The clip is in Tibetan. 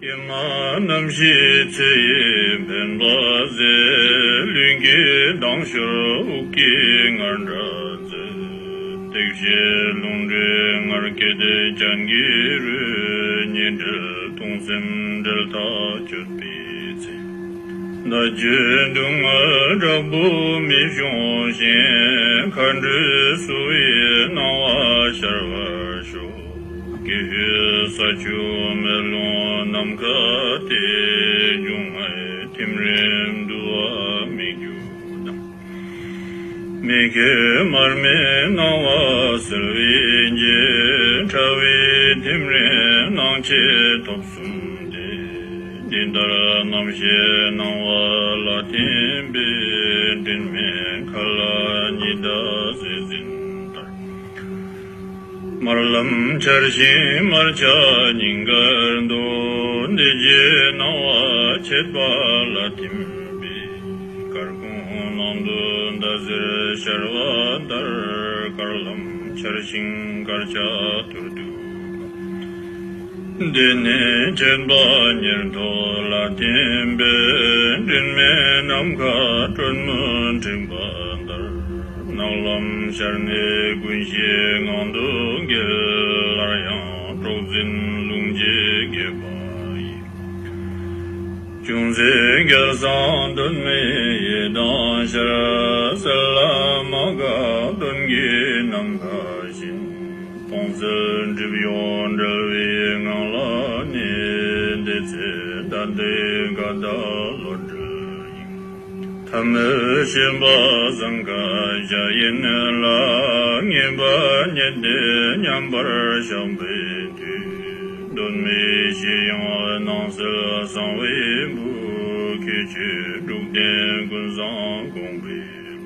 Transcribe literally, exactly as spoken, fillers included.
ཀྱེ་མ་རྣམ་ཤེས་ཚེ་ཡི་འཕེན་པ་ཟད། ལུས་ཀྱི་མདངས་ཤར་དབུགས་ཀྱི་ངར་འདྲ་མཛད། ཏིག་ཤེས་རླུང་འདྲེས་ངར་སྐད་སྤྱན་གྱི་རོལ། ཉེ་འབྲེལ་མཐོང་སེམས་འབྲེལ་ཐག་གཅོད་པའི་ཚེ། མདའ་གཅོད་མདུང་ལྔ་དྲག་པོ་མི་ཤོང་ཞིང་། མཁའ་འགྲོས་བསུ་བའི་སྣང་བ་ཤར་བར་ཤོག། ཀྱེ་ཧུད་ས་ཆུ་མེ་རླུང་ནམ་མཁའ་སྟེ། འབྱུང་ལྔའི་ཐིམ་རིམ་འདུ་བ་སྨིག་རྒྱུ་དང་། མི་མཁས་མར་མེའི་སྣང་བ་གསལ་བའི་རྗེས། ཕྲ་བའི་ཐིམ་རིམ་སྣང་མཆེད་ཐོབ་གསུམ་སྟེ། འདི་ལྟར་རྣམ་ཤེས་སྣང་བ་ལ་ཐིམ་པས། སྤྲིན་མེད་མཁའ་ལ་ཉི་ཟླ་གཟི་བརྗིད་ལྟར། དམར་ལམ་འཆར་ཞིང་དམར་ཆ་སྙིང་གར་འདུ། འདི་རྗེས་སྣང་བ་མཆེད་པ་ལ་ཐིམ་པས། སྐར་ཁུང་ནང་དུ་ཟླ་ཟེར་ཤར་བ་ལྟར། དཀར་ལམ་འཆར་ཞིང་དཀར་ཆ་ཐུར་དུ་འབབ། འདི་ནི་མཆེད་པ་ཉེར་ཐོབ་ལ་ཐིམ་པས། སྤྲིན་མེད་ནམ་མཁའ་སྲོད་མུན་འཁྲིགས་པ་ལྟར། ནག་ལམ་ཤར་ནས་ཀུན་གཞི་ངང་དུ་འགྱེལ། སླར་ཡང་སྲོག་འཛིན་རླུང་རྗེས་འགེབས་པ་ཡིས། ཅུང་ཟད་རྒྱལ་བཟང་གདོད་མའི་ཡི་དམ་ཤར། གསལ་ལ་མ་འགགས་གདོན་གྱི་ནམ་མཁའ་བཞིན། སྟོང་གསལ་སྒྲིབ་གཡོགས་བྲལ་བའི་ངང་ལ་གནས། དེ་ཚེ་ད་ལྟའི་དགའ་ཟླ་བློ་གྲོས་དབྱིངས། ཐ་མལ་ཤེས་པ་ཟང་ཁ་འཇའ་ཡན་ལ། ངེས་པ་རྙེད་དེ་མཉམ་པར་བཞག་པའི་མཐུས། གདོད་མའི་གཞི་དབྱིངས་སྣང་གསལ་གསང་བའི་སྦུབས། ཁྱད་ཆོས་དྲུག་ལྡན་ཀུན་བཟང་དགོངས་པའི་